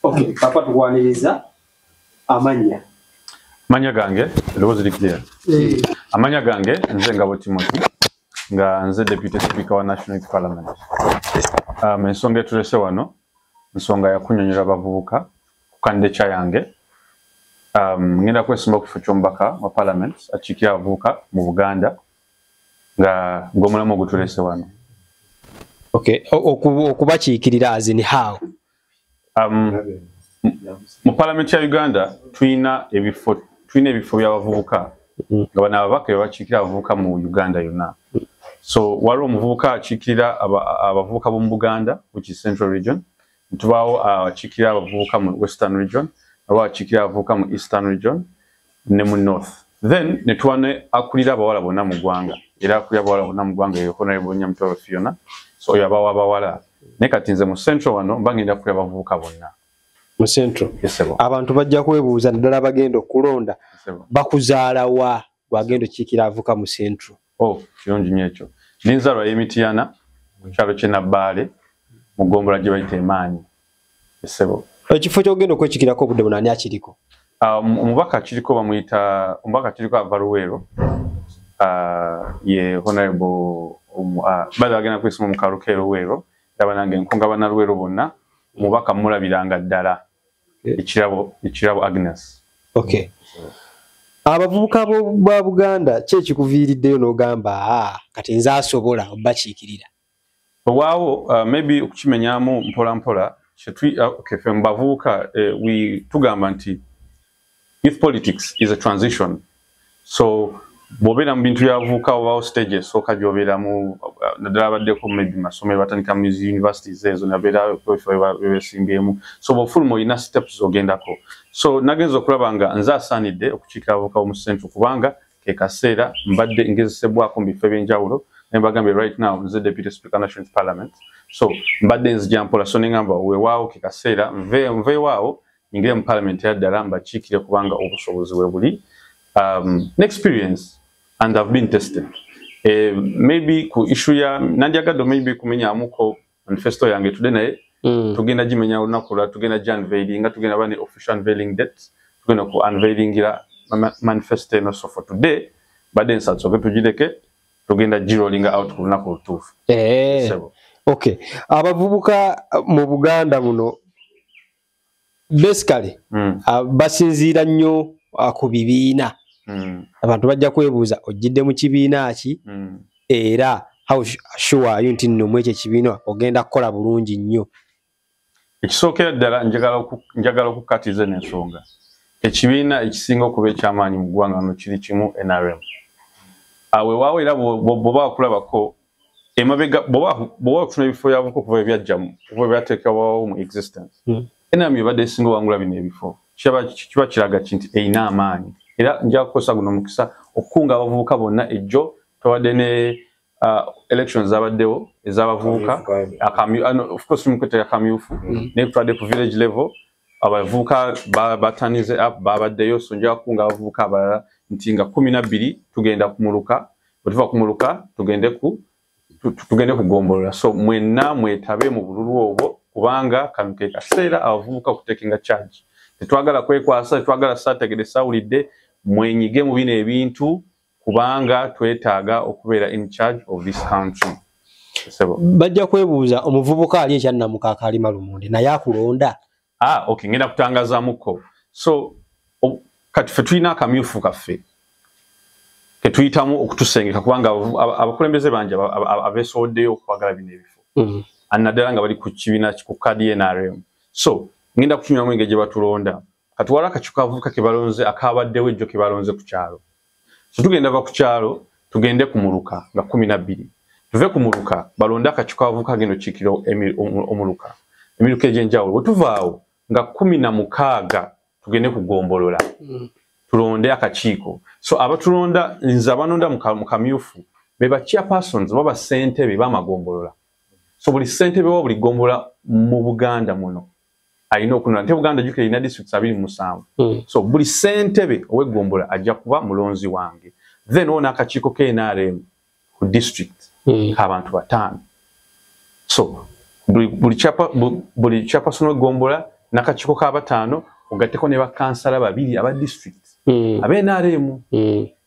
Okay, papa, tukwaniriza. Amanya? Amanya gange, eddoboozi liri clear? Amanya gange nze Ngabo Timothy, nga nze Deputy Speaker wa National Youth Parliament. Ensonga etulese wano nsonga ya kunyonyola abavubuka ku candidature yange. Ngenda kwesimba ku kifo ky'omubaka wa parliament akiikirira abavubuka mu Buganda, nga gw'omulamwa ogutulese wano. Okay, okubakiikirira as in how? Mu parliament ya Uganda tulina ebifo by'abavubuka, nga bano ababaka bebakiikirira abavubuka mu Uganda yonna. So waliwo omuvubuka akiikirira abavubuka b'omu Buganda, which is Central Region, ntubaawo akiikirira abavubuka mu Western Region, waliwo akiikirira abavubuka mu Eastern Region ne mu North. Then ne tuba ne akulira abawala bonna mu ggwanga, era akulira abawala bonna mu ggwanga ye Honorable Nyamutoro Fiona. So oyo abawa abawala. Naye kati nze mu Central wano mba ngenda kukulira abavubuka bonna. Mu Central? Yes, ssebo. Abantu bajja kwebuuza, naddala bagenda okulonda, Ssebo. bakuzaala wa gwagenda okiikira avuka mu Central? Oh, kirungi nnyo ekyo. Ninzaalwa y'e Mityana, ku kyalo ky'e Nabbaale, mu ggombolola gye bayita Emaanyi. Ssebo. Ekifo kyogenda okwekikirako obudde buno ani akiriko? Omubaka akiriko bamuyita, omubaka akiriko ava Luweero, ye Honorable bada bagenda kwesimba mu kalulu k'e Luweero. Era nange nkunga bannaluweero bonna, omubaka mulabiranga ddala Ekirabo Agnes. Okay, abavubuka ba Buganda, ki ekikuviiriddeyo n'ogamba, "Aa, kati nze asobola obakiikirira"? Owaawo, maybe okukimenyamu mpola mpola, okay, ffe mu bavubuka, tugamba nti youth politics is a transition. So bw'obeera mu bintu byabavubuka, obaawo stage esooka gy'obeeramu, naddala abaddeko maybe masomero, batandika mu universities ezo, nabeera bebesimbyemu. So bw'ofuluma olina steps z'ogendako. So nagenza okulaba nga nze asaanidde okukiikira abavubuka b'omu Central, kubanga ke kaseera mbadde ngezesebwako mu bifo ebyenjawulo. Naye mbagambye, right now nze Deputy Speaker, National Youth Parliament. So mbadde nzija mpola. So nengamba weewaawo ke kaseera nveewaawo nyingire mu parliament yaddala mbakiikire, kubanga obusobozi we buli, experience, and I've been tested. Maybe ku issue ya nandyagadde maybe kumenyamuko manifesto yange today, naye tugenda gimenya olunaku lwa tugenda gi unveiling, nga tugenda ba ne official unveiling date, tugenda ku unveilingira manifesto eno. So for today badde nsatsoke tugireke, tugenda girollinga out ku lunaku olutuufu. Ssebo. Okay, abavubuka mu Buganda muno basically basinziira nnyo ku bibiina. Abantu bajja kwebuuza, ojjidde mu kibiina ki? Era how sure are you nti nno mu ekyo ekibiina ogenda kukola bulungi nnyo? Ekisookera ddala, njagala okukkatiriza eno ensonga. Ekibiina ekisinga okuba ekyamaanyi mu ggwanga no kiri kimu, NRM. Weewaawo era bw'oba wakulabako emabega, bw'oba okufuna ebifo byavuka okuva ebyajjamu, okuva ebyateekebwawo mu existence, NRM ebadde esinga owangula bino ebifo. Kiba kiraga ki nti erina amaanyi. Era nja kukozesa guno omukisa okukunga abavubuka bonna. Ejjo twawadde ne elections zabaddewo ez'abavubuka. No, of course mukwete akamyufu, naye twadde ku village level, abavubuka batanize up, babaddeyo. So nja kukunga abavubuka abalala nti nga 12 tugenda kumuluka, bwe tuva kumuluka tugende kugombolola. So mwenna mwetabe mu bululu obwo, kubanga kano ke kaseera abavubuka okutekinga charge. Tetwagala kwekwasa, tetwagala saategede sawulidde. Mwenyige mu bino ebintu, kubanga twetaaga okubeera in charge of this country. Ssebo. Bajja kwebuuza, omuvubuka ali ekyannamukaaka alima lumonde naye akulonda? Ah, okay, ngenda kutangazaamuko. So kati ffe tulina akamyufu kaffe ketuyitamu okutusengeka, kubanga abakulembeze bangi abeesowoddeyo okwagala bino ebifo, naddala nga bali ku kibiina ku kadi NRM. So ngenda kukinywamu engeri gye batulonda. Kati waliwo akakiiko kavubuka ke balonze, akabaddewo ejjo, ke balonze ku kyalo. So tugenda va ku kyalo tugende ku muluka nga 12. Tuve ku muluka balonde akakiiko kavubuka agenda okiikira omuluka, emiruka egy'enjawulo. Bwe tuvaawo nga 16 tugende ku ggombolola, tulonde akakiiko. So abatulonda, nze abanonda mu kamyufu be ba chairpersons oba bassentebe b'amagombolola. So buli ssentebe wa buli ggombolola mu Buganda muno alina okunona nte Buganda, jjukira erina districts 27. So buli ssentebe ow'eggombolola ajja kuba mulonzi wange. Then wona akakiiko ke NRM ku district k'abantu 5. So buli chairperson w'eggombolola N'akakiiko k'abataano ogatteko ne bakansala 2 aba district abe NRM.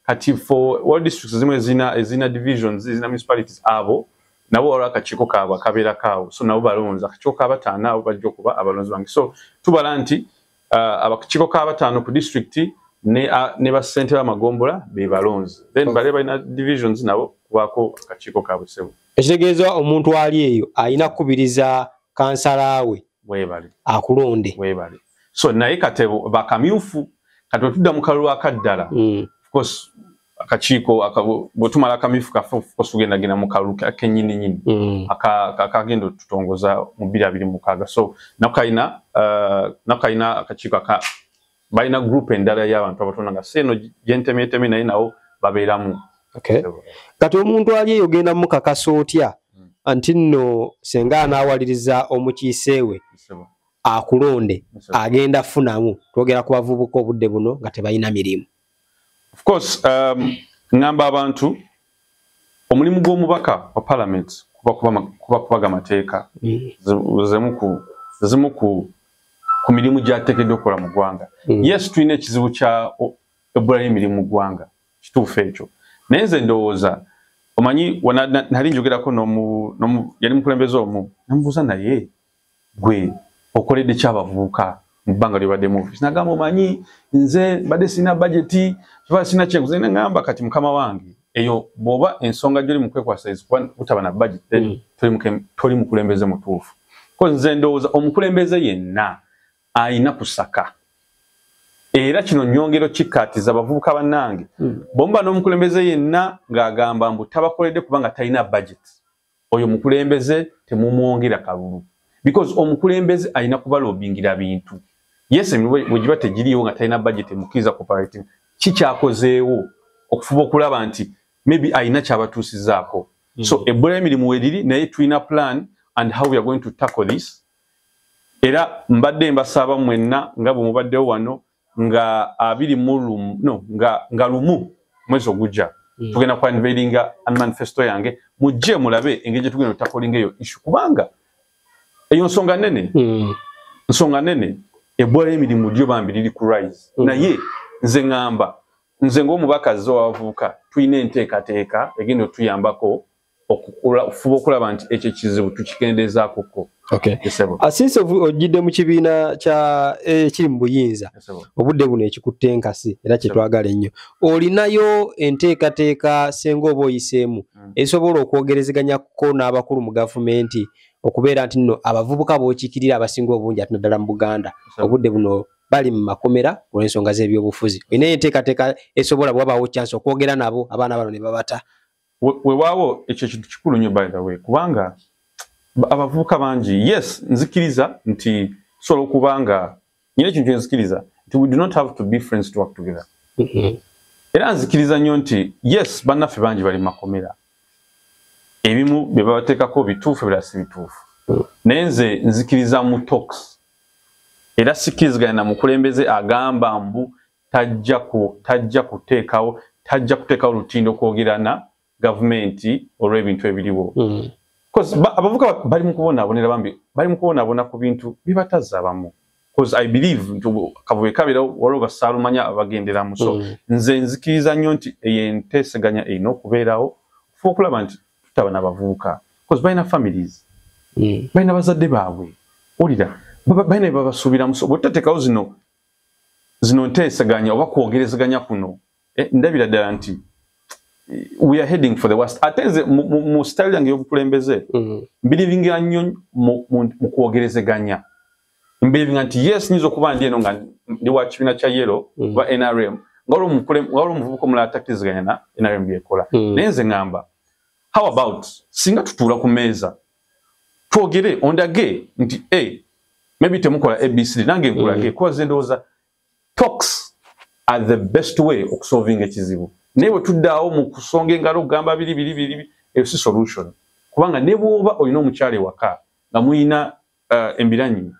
Kati for all districts zimu ezina divisions, ezina municipalities, abo nabo waliwo akakiiko kaabwe akabeera kaawo, so nabo balonzi. Akakiiko k'abataano abo bajja okuba abalonzi bange. So tubala nti akakiiko k'abataano ku district ne bassentebe b'amagombola be balonzi, then bali balina divisions nabo kubaako akakiiko kaabwe, ssebo. Ekitegeeza omuntu ali eyo alina kukubiriza kansala we Weebale. akulonde. Weebale. So naye kati bakamyufu, kati wetudda mu kalulu akaddala, of course akakiiko bwe tumala akamyufu kaffe, of course tugenda genda mu kalulu kennyininyini akagenda otutongoza mu 2026. So nako kalina akakiiko aka balina group endala y'abantu abatono nga si eno gyentemyetemye, naye nabo babeeramu. Okay. Kati omuntu ali eyo ogenda mukakasa otya nti nno senga anaawaliriza omukiise we akulonde agenda funamu? Twogera ku bavubuka obudde buno nga tebalina mirimu. Of course, ngamba abantu omulimu gw'omubaka wa parliament kuba kubaga mateeka. Zimu ku mirimu gy'ateekeddwa okukola mu ggwanga. Yes, tulina ekizibu kya ebbula ly'emirimu mu ggwanga, kituufu ekyo, naye nze ndowooza omanyi nali njogerako yali mukulembeze omu, namubuuza, naye gwe okoledde ki abavubuka mu bbanga lyobadde mu ofiisi? Nagamba, omanyi nze mbadde sirina budget, kiba sirina kyenguze. Nagamba, kati mukama wange, eyo bw'oba ensonga gy'oli mu kwekwasa butaba na budget, then toli mukulembeze mutuufu. Ko nze ndowooza omukulembeze yenna ayina kusaka, era kino nyongero kikkaatiza abavubuka bannange, bw'omuba n'omukulembeze yenna ng'agamba mbu tabakoledde kubanga talina budget, oyo mukulembeze temumwongera kalulu, because omukulembeze alina kubalobingira bintu. Yes, emirimu bwe giba tegiriiwo nga talina budget emukkiriza cooperating, kikyakozeewo okufuba okulaba nti maybe alina kyabatuusizaako. So ebbula y'emirimu weriri, naye tulina plan and how we are going to tackle this. Era mbadde mbasaba mwenna nga bwe mubaddewo wano nga 21, no, nga 1 mwezi ogujja, tugenda ku unveilinga manifesto yange, mujje mulabe engeri gye tugenda okutacklinga eyo issue, kubanga eyo nsonga nene. Nsonga nene. Ebbula y'emirimu lyo bambi liri ku rise, naye nze ŋŋamba, nze ng'omubaka azze w'abavubuka, tulina enteekateeka egenda otuyambako okufuba okulaba nti ekyo ekizibu tukikendeezaakoko. Okay. Yes, ssebo. Since ojjidde mu kibiina kya ekiri mu buyinza Yes, ssebo. obudde buno ekikutte enkasi era kyetwagala ennyo, olinayo enteekateeka senga oba oyiseemu esobola okwogerezeganyako n'abakulu mu gavumenti okubeera nti nno abavubuka b'okiikirira abasinga obungi, ate naddala mu Buganda, obudde buno bali mu makomera olw'ensonga z'ebyobufuzi, olinayo enteekateeka esobola bwabaawo chance okwogera nabo abaana bano ne babata? Weewaawo, ekyo kintu kikulu nnyo by the way, kubanga abavubuka bangi, yes, nzikiriza nti tusobola okuba nga nyina ekintu kyenzikiriza nti we do not have to be friends to work together. Era nzikiriza nnyo nti yes, bannaffe bangi bali mu makomera, ebimu bye babateekako bituufu, ebirala si bituufu, naye nze nzikiriza mu talks. Era sikkiriziganya na mukulembeze agamba mbu tajja kuteekawo lutindo kwogera na gavumenti olw'ebintu ebiriwo. 'Cause abavubuka bali mu kubonaabonera, bambi bali mu kubonaabona ku bintu bye batazaabamu, 'cause I believe nti kavuyo kabeerawo, waliwo basaalumanya abagenderamu. So nze nzikiriza nnyo nti eyo enteeseganya erina okubeerawo okufuba okulaba nti tutaba n'abavubuka, 'cause balina families, balina bazadde baabwe, owulira, balina bye babasuubiramu. So bwe tutateekawo zino nteeseganya oba kwogerezeganya kuno, ndabira ddala nti we are heading for the worst. Ate nze mu style yange y'obukulembeze mbelievinga nnyo mu kwogerezeganya. Mbelievinga nti yes, nyinza okuba ndi eno nga ndi wa kibiina kya yellow oba NRM, nga waliwo omuvubuka omulala atakkiriziganya na NRM byekola, naye nze ŋŋamba, how about singa tutuula ku mmeeza twogere, ondage nti maybe temukola ABCD, nange nkulage, kuba nze ndowooza talks are the best way okusolvinga ekizibu. Naye bwe tuddaawo mu kusonga engalo okugamba biri biri biri, eyo si solution, kubanga ne bw'oba olina omukyala ewaka nga mulina embiranyi,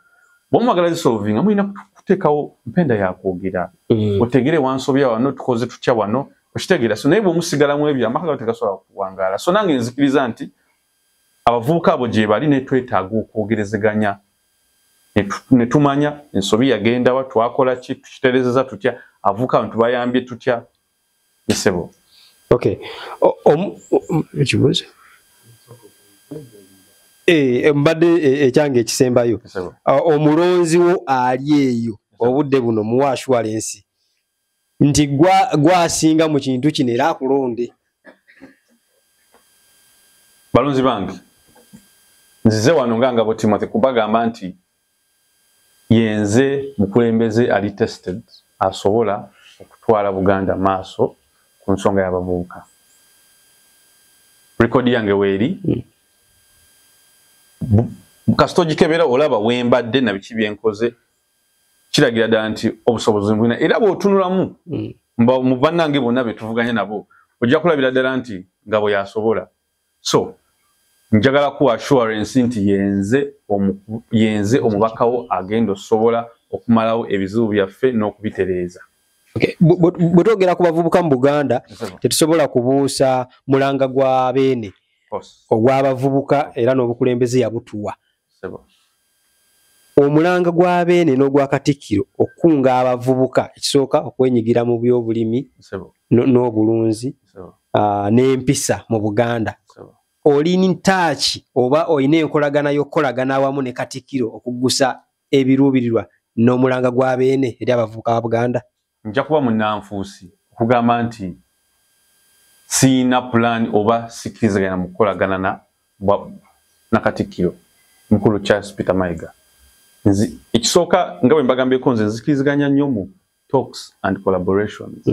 bwomwagala zisolvinga, mulina kuteekawo mpenda yakwogera, otegere wansobya wano, tukoze tutya wano, okitegeera? So naye bwemusigalamu ebyo, amaka gago tegasobola kuwangaala. So nange nzikiriza nti abavubuka abo gye bali, naye twetaaga okwogerezeganya. Ne tumanya ensobi yagenda wa, twakola ki, tukitereezeza tutya, avuka abantu bayambye tutya. Yesebo. Okay. Ekibuuzo mbadde ekyange ekisembayo, omulonzi wo ali eyo obudde buno muwa assurance nti gwasinga mu kintu kino era akulonde. Balonzi bange, nzize wano nga Ngabo Timothy kubagamba nti yenze mukulembeze ali tested asobola okutwala Buganda maaso ku nsonga y'abavubuka. Rekodi yange weeri, kasita ogikebera olaba wembadde na biki byenkoze, kiragira ddala nti obusobozi mbulina, era bw'otunulamu mu bannange bonna be tuvuganya nabo ojja kulabira ddala nti Ngabo yasobola. So njagala kuwa assurance nti yenze omubakawo agenda osobola okumalawo ebizibu byaffe n'okubitereeza. Okay. Bwe twogera ku bavubuka mu Buganda, tetusobola kubuusa mulanga gwa Beene ogw'abavubuka era n'obukulembeze yabutuwa. Omulanga gwa Beene n'ogwa Katikkiro okukunga abavubuka ekisooka okwenyigira mu byobulimi n'obulunzi n'empisa mu Buganda. Oli ntaaki oba olina enkolagana y'okukolagana awamu ne Katikkiro okuggusa ebiruubirirwa n'omulanga gwa Beene eri abavubuka ba Buganda? Nja kuba munnanfuusi okugamba nti siina pulaani oba sikkiriziganya mu kukolagana na Katikkiro Mukulu Charles Peter Mayiga. Ekisooka nga bwe mbagambyeko, nze nzikiriziganya nnyo mu talks and collaborations.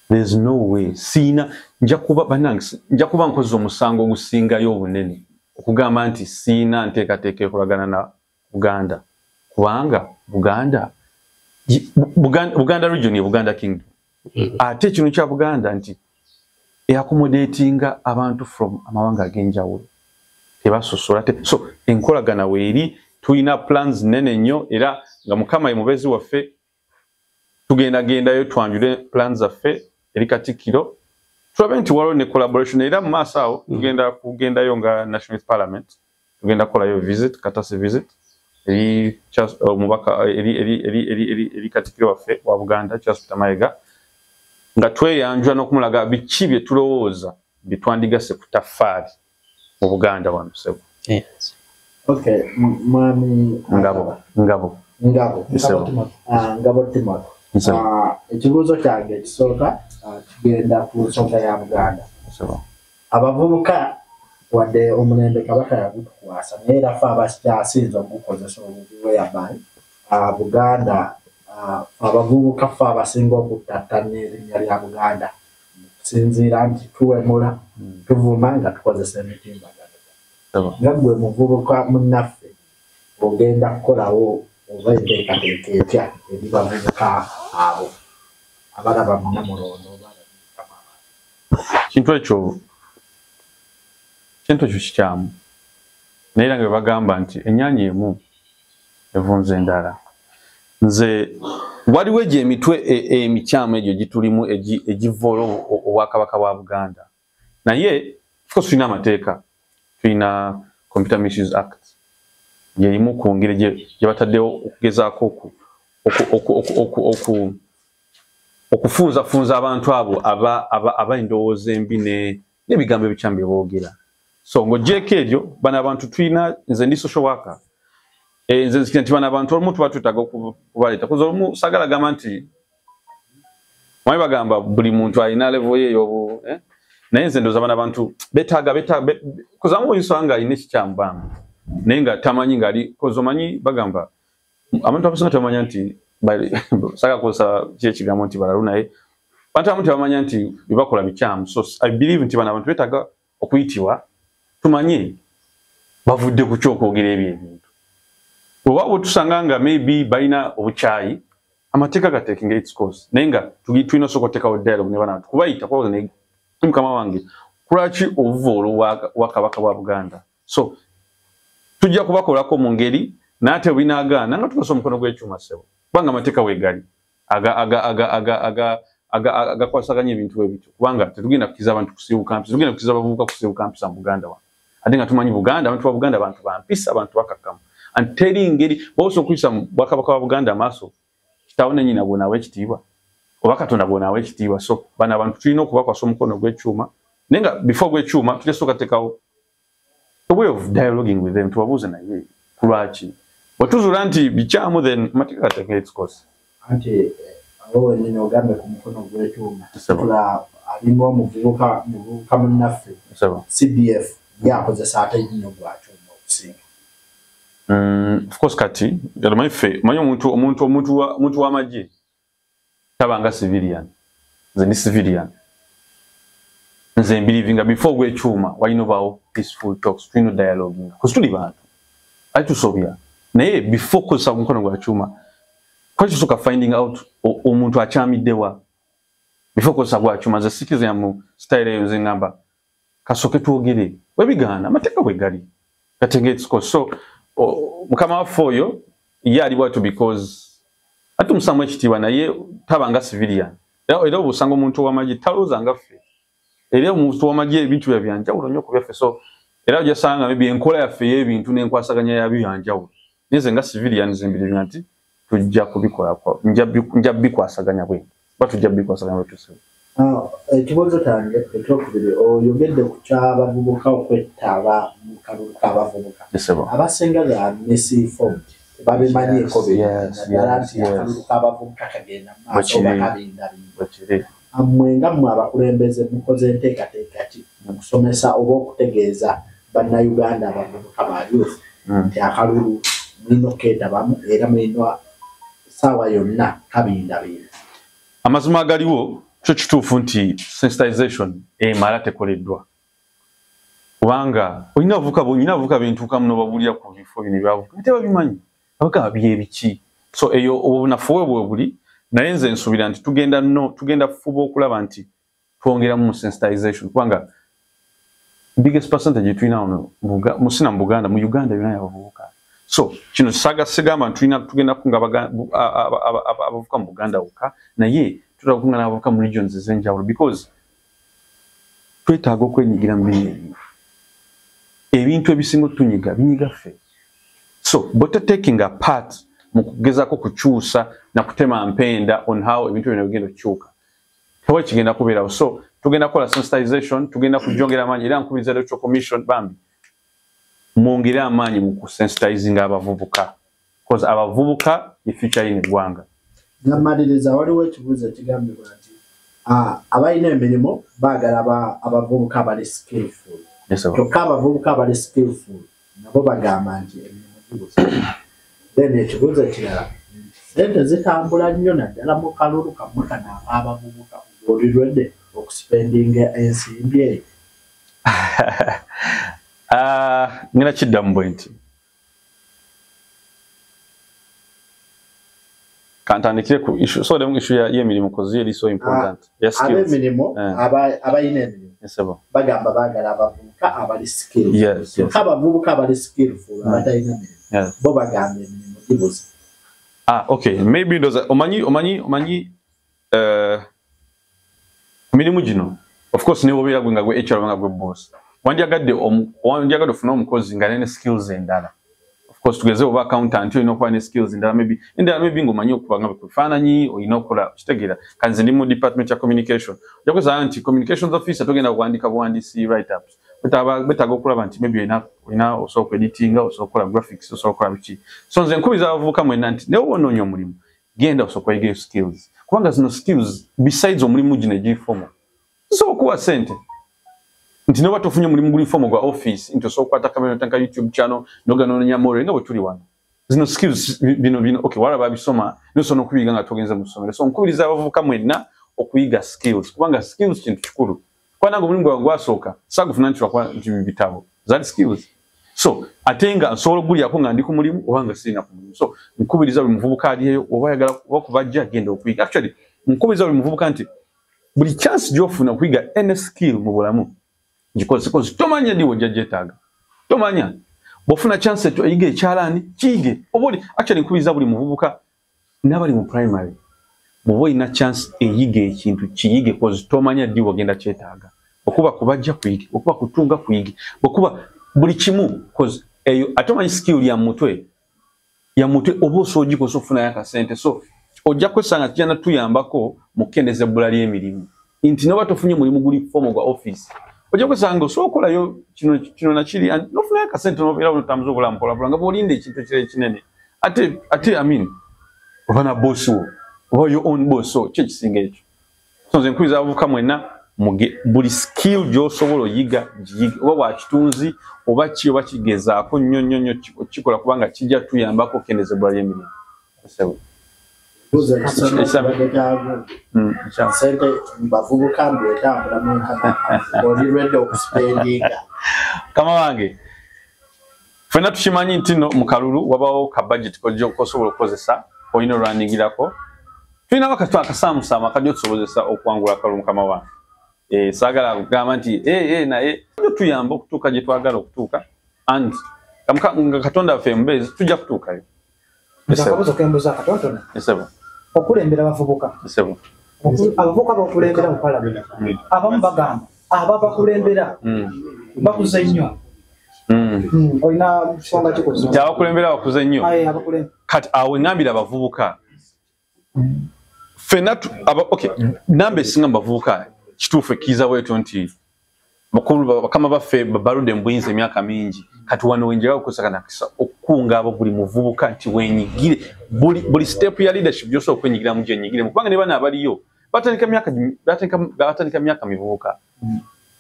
There's no way siina, nja kuba bannange, nja kuba nkoze omusango ogusingayo obunene okugamba nti siina nteekateeka ekolagana na Buganda, kubanga Buganda region ye Buganda Kingdom. Ate kino kya Buganda nti eaccommodatinga abantu from amawanga ag'enjawulo, tebasosola. So enkolagana weeri, tulina plans nene nnyo, era nga Mukama ye mubeezi waffe tugendagendayo twanjule plans zaffe eri Katikkiro, tulabe nti waliwo ne collaboration. Era mu maaso awo tugenda kugendayo nga National Youth Parliament, tugenda kukolayo visit, courtesy visit eri omubaka eri Katikkiro waffe wa Buganda Charles Peter Mayiga, nga tweyanjula n'okumulaga biki bye tulowooza bye twandigasse ku taffaali mu Buganda wano ssebo. Okay, mwami Ngabo. Ngabo. Ngabo. Ngabo Timothy. Ekibuuzo kyange ekisooka kigenda ku nsonga ya Buganda. Abavubuka wadde omulembe Kabaka yagutukwasa, naye era ffe abakyasinze okugukozesa obubi whereby Buganda abavubuka ffe abasinga okuttattana erinnya lya Buganda, kusinziira nti tuwemula, tuvuma nga tukozesa emitimbagano. Nga ggwe muvubuka munnaffe, ogenda kukolawo oba enteekateeka etya eri bavubuka abo abalaba Munamulondo? Kintu ekyo kikyamu, naye era nga bwe bagamba nti ennyanja emu evunza endala. Nze waliwo egyo emitwe emikyamu egyo gitulimu egivoola obwakabaka bwa Buganda, naye of course tulina amateeka, tulina Computer Misuse Act yerimu ku ngeri gye bataddewo okugezaako okufunzafunza abantu abo aba endowooza embi n'ebigambo ebikyamu bye boogera. So ng'oggyeeko ebyo, bano abantu tulina, nze ndi social worker, nze nzikira nti bano abantu olumu tuba twetaaga okubaleeta kuza olumu saagala gamba nti mwayi bagamba buli muntu alina level ye ey'obu, naye nze ndowooza bano abantu betaaga kuzamu oyinza nga alina ekikyamu bambi naye nga tamanyi ng'ali koza omanyi bagamba abantu abasinga tebamanya nti saagala kukozesa ki ekigambo nti balalu, naye abantu abamu tebamanya nti bye bakola bikyamu. So I believe nti bano abantu beetaaga okuyitibwa tumanye bavudde ku kyokwogera ebyo ebintu. Oba bwe tusanga nga maybe balina obukyayi, amateeka gatekinga its course, naye nga tulina osooka oteekawo dialogue ne bano kubayita kubabuuza, naye mukama wange kulwaki ovuvoola obwakabaka bwa Buganda? So tujja kubakolako mu ngeri, naye ate binaagaana nga tukozesa omukono gw'ekyuma ssebo, kubanga amateeka weegali agakwasaganya ebintu ebityo, kubanga tetugenda kukkiriza abantu kusiiwuuka mpisa, tetugenda kukkiriza abavubuka kusiiwuuka mpisa mu Buganda wano, ate nga tumanyi Buganda, abantu ba Buganda bantu ba mpisa, abantu bakakkamu, And teri ngeri bw'osobola okuyisa mu Bwakabaka bwa Buganda amaaso, kitaawo ne nnyina bw'onaawa ekitiibwa, oba Katonda bw'onaawa ekitiibwa. So bano abantu tulina okubakwasa omukono gw'ekyuma, naye nga before gw'ekyuma tujja sooka teekawo a way of dialoguing with them, tubabuuze naye ku lwaki. Bwe tuzuula nti bikyamu, then amateeka gateeka its course. Anti awo wennyini ogambe ku mukono gw'ekyuma, tula alinga omuvubuka, muvubuka munnaffe CDF yakozesa ate nnyo gwakyuma okusinga. Of course kati omanyi ffe, omanyi omuntu w'amagye tabanga civilian. Nze ndi civilian, nze mbelievinga before gw'ekyuma walina obaawo peaceful talks, tulina dialoguing, cause tuli bantu ate tusobya. Naye before kukozesa omukono gwa kyuma, kwaki tusooka finding out omuntu akyamiddewa before kukozesa gwa kyuma? Nze sikiza mu style eyo. Nze ngamba kasooke twogere, webigaana amateeka bwe gali gatenga its course. So mukama waffe oyo ye ali bwatyo because ate omusamu ekitiibwa, naye tabanga civilian. Era obusanga omuntu ow'amagye talowooza nga ffe, era omuntu ow'amagye ebintu bya byanjawulo nnyo ku byaffe. So era ojasanga maybe enkola yaffe ey'ebintu n'enkwasaganya yabyo yanjawulo, naye nze nga civilian nze mbirira nti tujja kubikolako, nja bikwasaganya bwe oba tujja bikwasaganya bwe tusobola. Ekibuuzo kyange ekyokubiri, oyogedde ku ky'abavubuka okwetaba mu kalulu k'abavubuka. Abasinga ga misinformed, tebabimanyiiko naddala nti akalulu k'abavubuka kagenda mu maaso oba kabindabinda. Mmwe nga mmwe abakulembeze mukoze enteekateeka ki mu kusomesa oba okutegeeza Bannayuganda abavubuka ba youth nti akalulu mulina okukeetabamu era mulina ssaawa yonna kabindabinda? Amazima agaliwo, kyo kituufu nti sensitization emala tekoleddwa, kubanga olina abavubuka bentuukamu n'obabuulira ku bifo bino ebyabavubuka tebabimanyi, abagamba byebiki. So eyo obunafu bwe bwe buli, naye nze nsuubira nti tugenda no tugenda kufuba okulaba nti twongeramu mu sensitization, kubanga biggest percentage tulina wano musina mu Buganda, mu Uganda yonna, yabavubuka. So kino saga sigamba nti tulina tugenda kukunga abavubuka mu Buganda wokka, naye tutera kukunga n'abavubuka mu regions ez'enjawulo, because twetaaga okwenyigira mu bino ebintu. Ebintu ebisinga otutunyiga binyiga ffe, so bwe taking a part mu kugezaako kukyusa na kutema mpenda on how ebintu bino bigenda okukyuka, tewali kigenda kubeerawo. So tugenda kukola sensitization, tugenda kujongera amaanyi, era nkubiriza Electoral Commission, bambi mwongere amaanyi mu kusensitizinga abavubuka, because abavubuka ye future y'ino eggwanga. Nga mmaliriza, waliwo ekibuuzo ekigambibwa nti abalina emirimu baagala abavubuka abali skillful, kyokka abavubuka abali skillful nabo bagamba nti emirimu gibuze. Then ekibuuzo ekirala, sente zitambula nnyo naddala mu kalulu kammwe kano ak'abavubuka, oli ready okuspendinga ensimbi eyo? Ngenda kiddamu bwe nti, kantandikire ku issue, so the issue ya y'emirimu, cause eri so important ya skills. Ab'emirimu, abalina emirimu bagamba baagala abavubuka abali skillful, kyokka abavubuka abali skillful abatalina mirimu bo bagamba emirimu gibuze. Ah, okay, maybe ndoza omanyi mirimu gino, of course ne wobeera gwe nga gwe HR nga gwe boss, wandyagadde ofune omukozi nga alina skills endala. Of course tugeze oba accountant, olina okuba ne skills endala, maybe endala, maybe ng'omanyi okuba nga bifaananyi, olina okukola kitegeera. Kanze ndi mu department ya communication, ojja kwesanga nti communications officer togenda kuwandiika buwandiisi write ups, betaaga okulaba nti maybe olina osobola okueditinga, osobola okukola graphics, osobola okukola biki. So nze nkubiriza abavubuka mwenna nti naye oba onoonya omulimu, genda osooka oyigeyo skills, kubanga zino skills besides omulimu gino egiri formal zisobola okuwa sente, nti noba tofunye omulimu guli formal gwa office, nti osobola okukwata kamera notandika YouTube channel noganoonya more nga bwe tuli wano. Zino skills bino okay, wala babisoma nosobola n'okubiyiga nga togenze mu ssomero. So nkubiriza abavubuka mwenna okuyiga skills, kubanga skills kintu kikulu, kuba nange omulimu gwange gwasooka saagufuna nti lwakuba nti bitabo, zaali skills. So ate nga nsobola okugulyako nga ndi ku mulimu oba nga sirina ku mulimu. So nkubiriza buli muvubuka aliyeyo, oba ayagala oba kubajja, genda okuyiga. Actually nkubiriza buli muvubuka nti buli chance gy'ofuna okuyiga any skill mu bulamu gikozese, cause tomanya ddi wojja gyetaaga. Tomanya bw'ofuna chance eto oyiga ekyalaani, kiyige. Oba oli, actually nkubiriza buli muvubuka n'abali mu primary, bw'oba olina chance eyiga ekintu, kiyige, cause tomanya ddi wogenda kyetaaga. Okuba kubajja kuyige, okuba kutunga kuyige, okuba buli kimu, cause eyo ate omanyi skill ya mutwe. Ya mutwe oba osobola ogikozesa okufunayo akasente. So ojja kwesanga kijja tuyambako mu kukendeeza ebbula ly'emirimu, nti noba tofunye mulimu guli formal gwa office, ojja kwesanga osobola okukolayo kino kino nakiri nofunayo akasente nobeera notambuza obulamu mpolampola nga bw'olinda ekintu ekirala ekinene. Ate I mean, oba na boss wo oba your own boss, so ki ekisinga ekyo? So nze nkubiriza abavubuka mwenna, buli skill gy'osobola oyiga giyige, oba bwakitunzi oba ki oba kigezaako nnyo nnyo nnyo kikola, kubanga kijja tuyambako okukendeeza ebbula ly'emirimu. Sente bavubuka mbu etambula mwenkana, oli ready okuspendinga? Kama wange, ffenna tukimanyi nti no mu kalulu wabawo ka budget kosobola okukozesa, olina olwaningirako. Tulinawo akasaamusaamu akajja otusobozesa okuwangula akalulu. Mukama wange, saagala kugamba nti naye tuyamba okutuuka gye twagala okutuuka, and nga Katonda waffe mubeezi, tujja kutuukayo. Akabuzo kembuza katonotono. Okulembera abavubuka, abavubuka bakulembera mu palamenti, abamu bagamba aba bakulembera bakuze nnyo. Olina nsonga kikoze? Nti abakulembera bakuze nnyo? Kati awo eŋŋambira abavubuka ffenna, okay, namba esinga mu bavubuka kituufu ekkiriza bwetyo nti bakulu bakama baffe baludde mu buyinza emyaka mingi. Kati wano wenjagala okukozesa kanakisa okukunga abo buli muvubuka nti wenyigire buli step ya leadership gyosobola okwenyigiramu, gyenyigiremu, kubanga ne bano abaliyo batandika myaka mivubuka,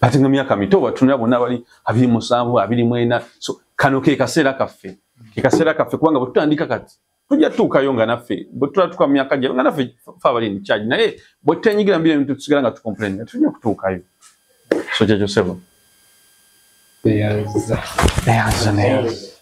batandika myaka mito. Batunula bonna bali 27, 24. So kano ke kaseera kaffe, ke kaseera kaffe, kubanga bwe tutandika kati tujja tutuukayo nga naffe bwe tulatuuka mu myaka gyabwe nga naffe fe abali in charge. Naye bwe tutenyigira mu bino ebintu, tusigala nga tucomplain, tujja kutuukayo. So kyekyo, sebo. Neyanza, neyanza.